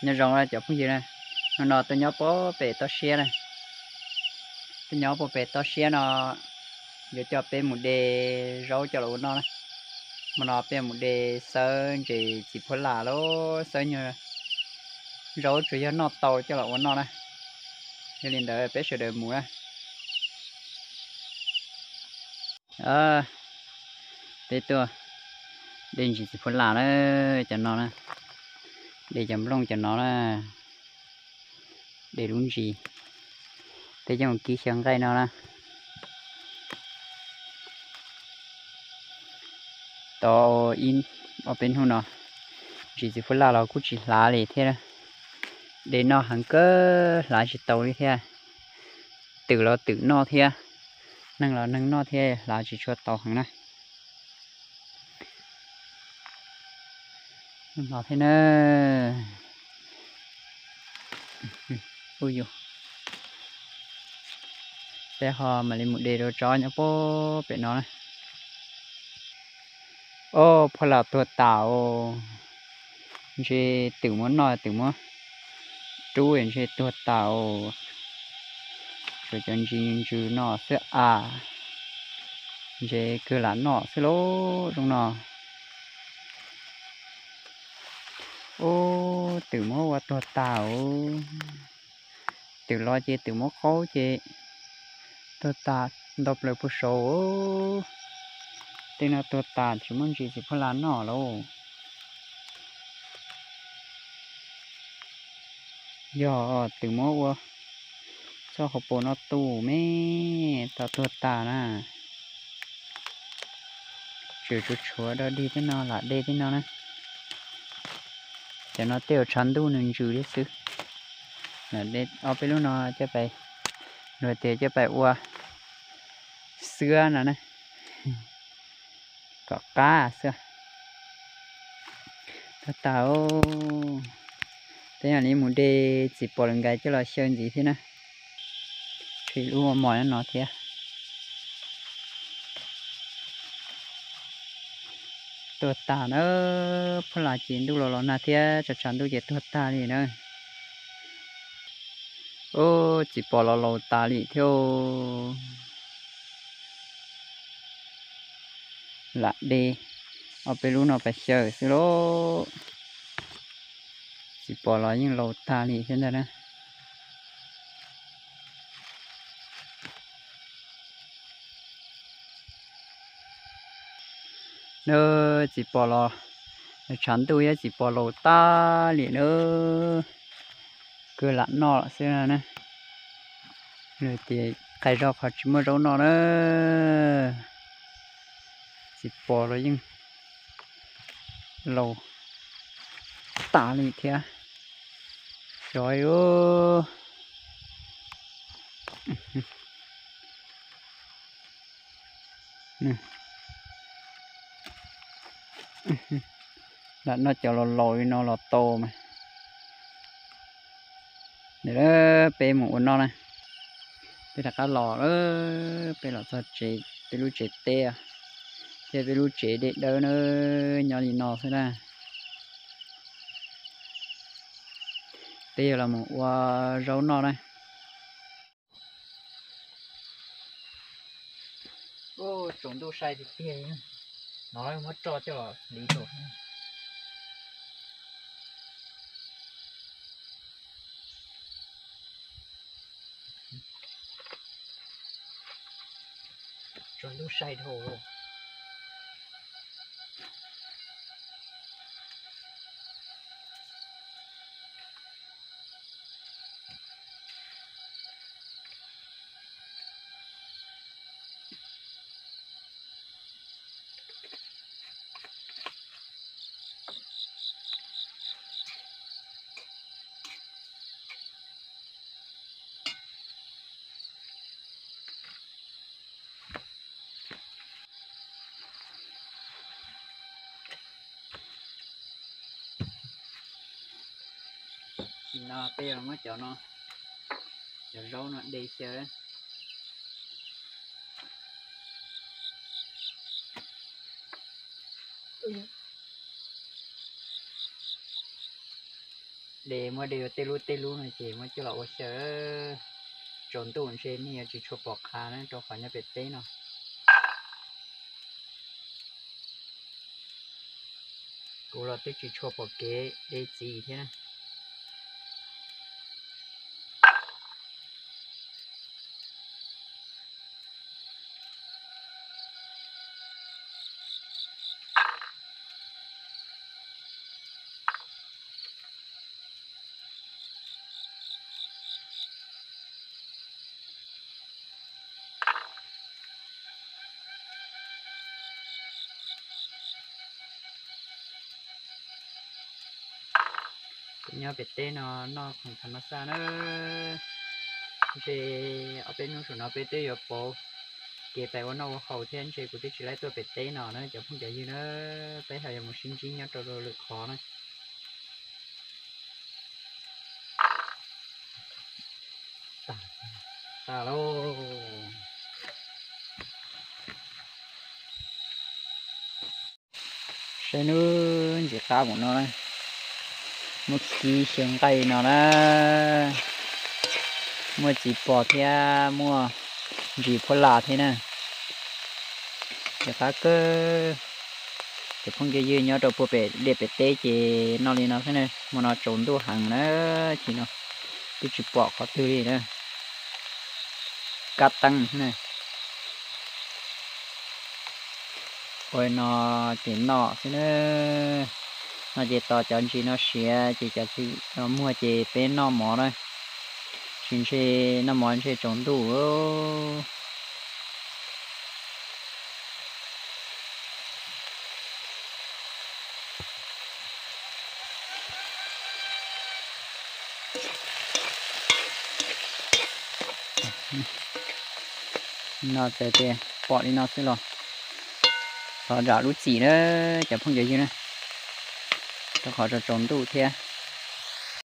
Nyob zoo cov phooj ywg na, hnub no tuaj nyob puag pem toj siab na, tuaj nyob puag pem toj siab no, yuav coj peb mus de zaub coj los ua noj na. Hmo no peb mus de xawb ntses txiv phuab laj los xawb nyuag zaub tsuas yog noj tau coj los ua noj na. Yog li ntawd peb sawv daws mus na. Peb tuaj de ntses txiv phuab laj na, cov no na, de cov nplooj cov no na, de lub ntsis, peb coj mus kib xyaw nqaij no na. Tau ib ob peb hnub no, ntses txiv phuab laj los kuj tsis hlav li thiab, de noj heev kawg hlav tsis tau li thiab. Twm los twm noj thiab, neeg los neeg noj thiab, hlav tsis tshua tau heev na. No thiab na. Peb ho mam li mus de rau tsob nyob puag pem no na. Ob, phuab laj tuag tas os. Ntshe twm muab noj, twm muab rub ntshe tuag tas os. Tshuav cov ntsis ntsws no xwb as. Ntshe kawg lam noj xwb lauj zoo no. Ub, twm muab ua tuag tas os. Twm los ces twm muab qaub ces tuag tas ntau plaws puag saud. Tej no tuag tas tsis muaj ntsis txiv phuab laj noj lauj. Yog twm muab ua txoj hauv paus no tu me, tau tuag tas na. Tseem tshuav tshuav dog dig tej no, lam dej tej no na. Cov no tej zaum tshav ntuj nws ntsws thiab xwb. Ob peb lub no coj pais, luag tias coj pais ua xwab no na, kom qab xwb. Tuag tas. Peb mam li mus de txiv pos lwm nkais coj los xyaw ntxiv thiab na. Tshuav ib lub mos mos no thiab. Tuag tas na, phuab laj ces ntuj los los nag thiab tshav tshav ntuj ces tuag tag li na. Ub, txiv pos los laus tas li thiab. Lam de ob peb lub no pais xyaw xwb lauj. Txiv pos los yeej laus tag li thiab ntag na. Nab, txiv pos los, tshav ntuj thiab txiv pos laus tag li na, kawg lam noj xwb na. Ces qai zog qhov tsis muaj zaub noj na. Txiv pos los yeej laus tas li thiab. Xyov. Lam noj cov laus laus li no los tau mas. Peb mus ua noj na. Peb rov qab los, peb los txog tsev, peb lub tsev teb, thiab peb lub tsev dej dawb na, nyob li no xwb na. Peb yuav los mus ua zaub noj na. Tsaus ntuj sai tiag tiag, no muab tso coj los hliv rau. Tsaus ntuj sai dhau. Tam sim no peb yuav los muab cov no, cov zaub no de xyaw. De muab de ua tej lub tej lub no ces muab coj los ua xyaw. Tsaus ntuj ntshe nej yuav tsis tshua pom qhov na rau qhov nyob pem teb no. Kuv los twb tsis tshua pom kev de txiv thiab na. Kuv nyob pem teb no noj khoom tham mas xaj na. Ntshe ob peb hnub saum no peb twb yuav pauv kev pem ua noj ua haus thiab, ntshe kuv twb tsis laib tuaj pem teb no na cov phooj cov ywg na. Peb ho yuav mus sib ntsib nyob rau lwm qhov na. Tas lauj. Saib nub, ntsis qab mus no na, muaj khib xyaw nqaij no na, muaj txiv pos thiab muaj ntsis phuab las thiab na. Ntsis qab kawg. Cov phooj cov ywg nyob rau puag pem liaj pem teb ces noj li no xwb na, hmo no tsaus ntuj heev na, chim no twb tsis pom qhov twg li na. Kab teeb xwb na. Ua no ces noj xwb na. No ces tos cov ntsis no siav ces cov txiv no muag ces peb noj mov na. Tsis ntshe noj mov ntshe tsaus ntuj. No txawm tias pom li no xwb los thov zam lub txim na cov phooj cov ywg na, rau qhov tsaus tsaus ntuj thiab.